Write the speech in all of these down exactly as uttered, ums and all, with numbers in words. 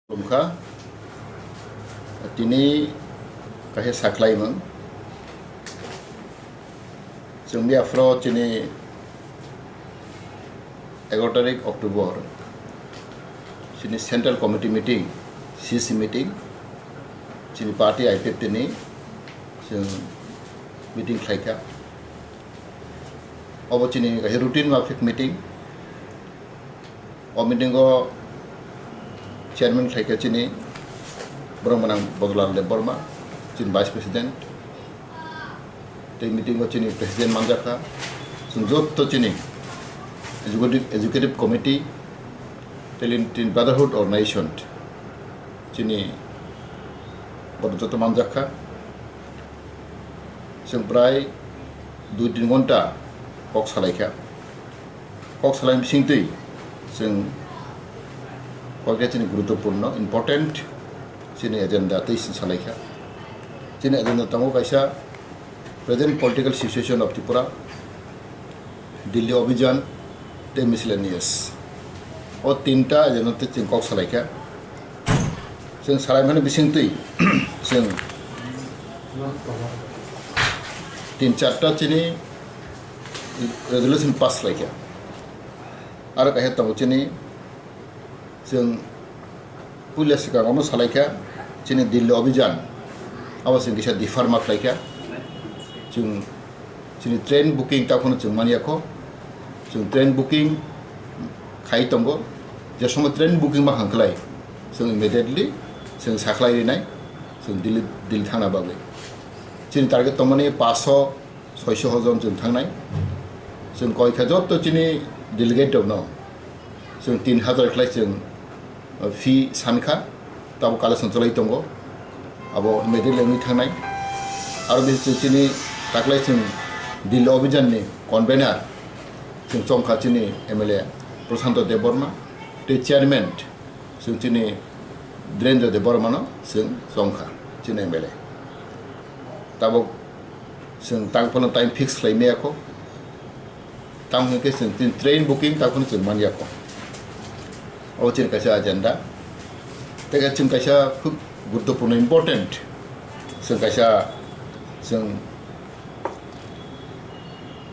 Khulumkha, tini kaisa saklaimung. Chwng miya phoro chini egaroh tarik October, chini Central Committee meeting, C C meeting, chini party I P F T ni chwng meeting khlaikha. Obo chini kaisa routine mafik meeting. O meeting o chairman khlaikha chini borok mwnang Bodolal Debbarma, chini vice president. Tei meeting o chini president manjakha. Chwng jotto chini executive, executive committee, tei chini brotherhood organization chini borok jotto manjakha. Chwng prai dui tin ghonta kok salaikha. Kok salai bisingtwi chwng koikta chini guruttopurno, important chini agenda tei chwng salaikha. Chini agenda tongo kaisa present political situation of Tripura, Delhi Abhijan tei miscellaneous. O tinta agenda tei chwng kok salaikha. Chwng salaimani bisingtwi chwng tin charta chini resolution pass khlaikha. Aro kaisa tongo chini, chwng puila swkang omo salaikha, chini Delhi Abhijan, abo chwng kisa defer ma khlaikha. Chwng chini train booking takhwno chwng manyakho. Chwng train booking khai tongo. Je somo train booking ma hangklai, chwng immediately chwng sakhlai rinai, chwng Delhi, Delhi thangna bagwi. Chini target tongmani paso soiso jon chwng thangnai. Chwng koikha jotto chini delegate rokno chwng tin hazar khlai chwng, uh, fee sankha, tabo collection cholai tongo, abo immediately wngwi thangnai. Aro bisi chwng chini taklai chwng Delhi Abhijan ni convener chwng chongkha chini M L A Prashanto Debbarma, tei chairman chwng chini Dhirendra Debbarma no chwng chongkha chini M L A. Tabok chwng tang phano time fix khlai maya kho. Tamo hwnkhe chwng tin train booking tamo phano chwng manya kho. Obo chini kaisa agenda. Tei chwng kaisa khub guruttopurno important chwng kaisa chwng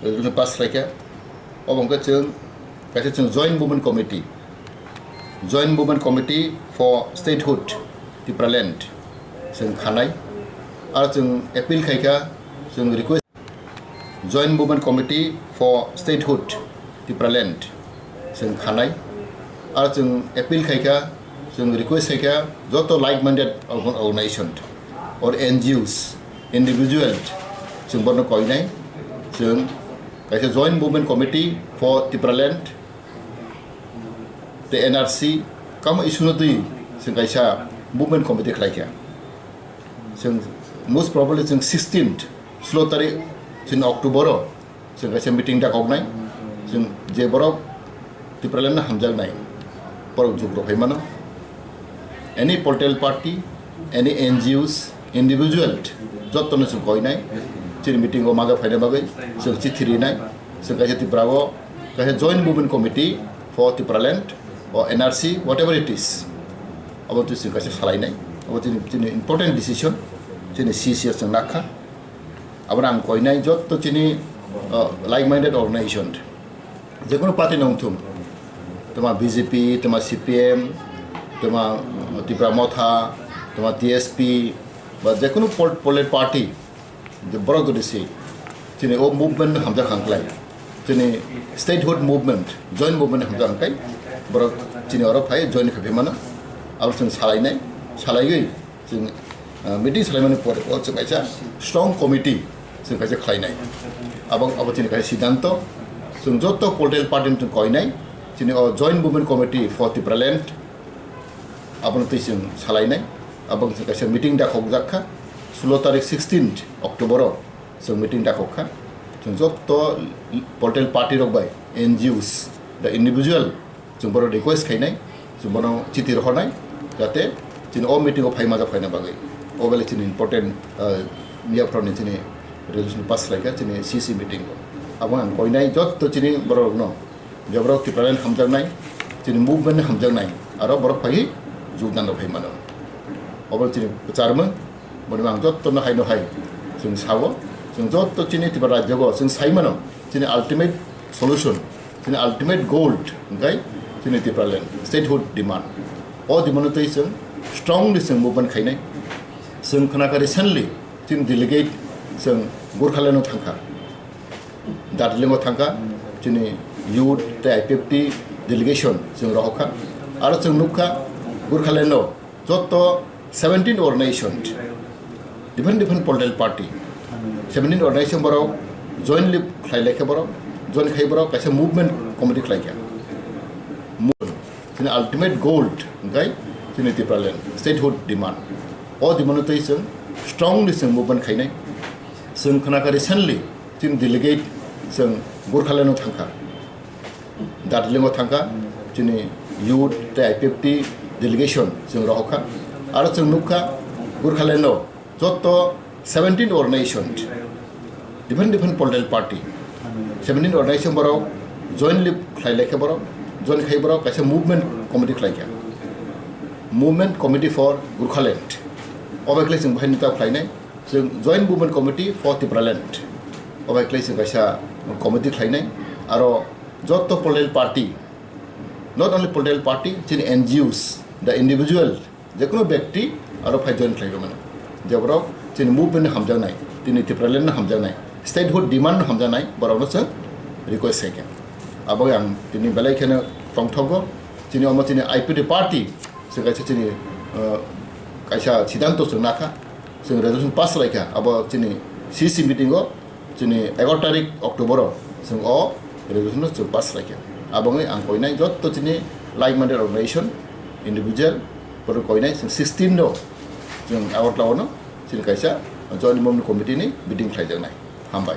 resolution pass khlaikha. Obo hwnkhe chwng kaisa chwng Joint Movement Committee, Joint Movement Committee for Statehood Tipraland chwng khanai. Aro chwng appeal khaikha, chwng request, Joint Movement Committee for Statehood Tipraland chwng khanai. Aro chwng appeal khaikha, chwng request khaikha joto like-minded organ-, organization or N G Os, individual, chwng bono koinai. Chwng kaisa Joint Movement Committee for Tipraland tei N R C kamo issue no twi chwng kaisa movement committee khlaikha. Chwng most probably chwng sixteenth, sulo tarik chini October o chwng kaisa meeting dakoknai. Chwng je borok Tipraland no hamjaknai borok jukro phai mano. Any political party, any N G Os, individual, jotto no chwng koinai. Chini meeting o maga phaina bagwi chwng chithi rinai. Chwng kaisa Tripura o kaisa Joint Movement Committee for Tipraland or N R C, whatever it is, abo twi chwng kaisa salainai. Abo chini, chini important decision, chini C C S chwng nakha. Abo ang koinai jotto chini, uh, like-minded organization, jekono party nongthum, toma B J P, toma C P M, toma Tipra Motha, toma T S P, ba jekono pol-, political party, je borok jodi se chini o movement no hamjak hangklai, chini statehood movement, joint movement hamjak hangkai, borok chini oro phai join khaiphi mano, abo chwng salainai, salaiwi chwng, ah, meeting salaimani pore o chwng kaisa strong committee chwng kaisa khlainai. Abo, abo chini kaisa siddhanto, chwng joto political party no chwng koinai, chini o Joint Movement Committee for Tipraland, abono twi chwng salainai. Abo chwng kaisa meeting dakhokjak kha, sulo tarik sixteenth October o chwng meeting dakhok kha. Chwng joto political party rok bai, N G Os, the individual, chwng bono request khainai, chwng bono chithi rohornai, jate chini o meeting o phai majak phaina bagwi. O bele chini important, ah, miya phoroni chini resolution pass khlaikha chini C C meeting o. Abo ang koinai joto chini borok rokno, je borok Tipraland hamjaknai, chini movement hamjaknai, aro borok phai jogdan rok hai mano. Obo chini kwcharmung, boni ang jotto no hai no hai chwng sao, chwng jotto chini Tripura rajyo o chwng sai mano, chini ultimate solution, chini ultimate goal hwnkhe chini Tipraland statehood demand. O demand twi chwng strongly chwng movement khainai. Chwng khwnakha recently chini delegate chwng Gurkhaland o thangkha. Darjeeling o thangkha, chini youth tei I P F T delegation chwng rohorkha. Aro chwng nukha Gurkhaland o jotto seventeen organization, different different political party, seventeen organization borok jointly khlai laikha borok, join khai borok kaisa movement committee khlaikha. Mo-, chini ultimate goal hwnkhe chini Tipraland statehood demand. O demand twi chwng strongly chwng movement khainai. Chwng khwnakha recently chini delegate chwng Gurkhaland o thangkha, Darjeeling o thangkha, chini youth tei I P F T delegation chwng rohorkha. Aro chwng nukha Gurkhaland o jotto seventeen organization, different different political party, seventeen organization borok jointly khlai laikha borok, join khai borok kaisa movement committee khlaikha, Movement Committee for Gurkhaland. Obo khlai chwng bahai nita khlainai. Chwng Joint Movement Committee for Tipraland. Obo khlai chwng kaisa committee khlainai. Aro jotto political party, not only political party, chini N G Os, the individual, jekunu bekti aro phai join khlaiwi mano. Je borok chini movement no hamjaknai, chini Tipraland no hamjaknai, statehood demand no hamjaknai, borokno chwng request khaikha. Abo ang tini belai kheno tongthogo, chini omo chini I P F T party, chwng kaisa chini, uh, kaisa siddhanto chwng nakha, chwng resolution pass khlaikha, abo chini C C meeting o, chini egaroh tarik October o chwng o resolution no chwng pass khlaikha. Abo wngwi ang koinai jotto chini like-minded organization, individual, borok koinai chwng sixteen no chwng Agartala o no chini kaisa joint movement committee ni meeting khlaijaknai. Hambai.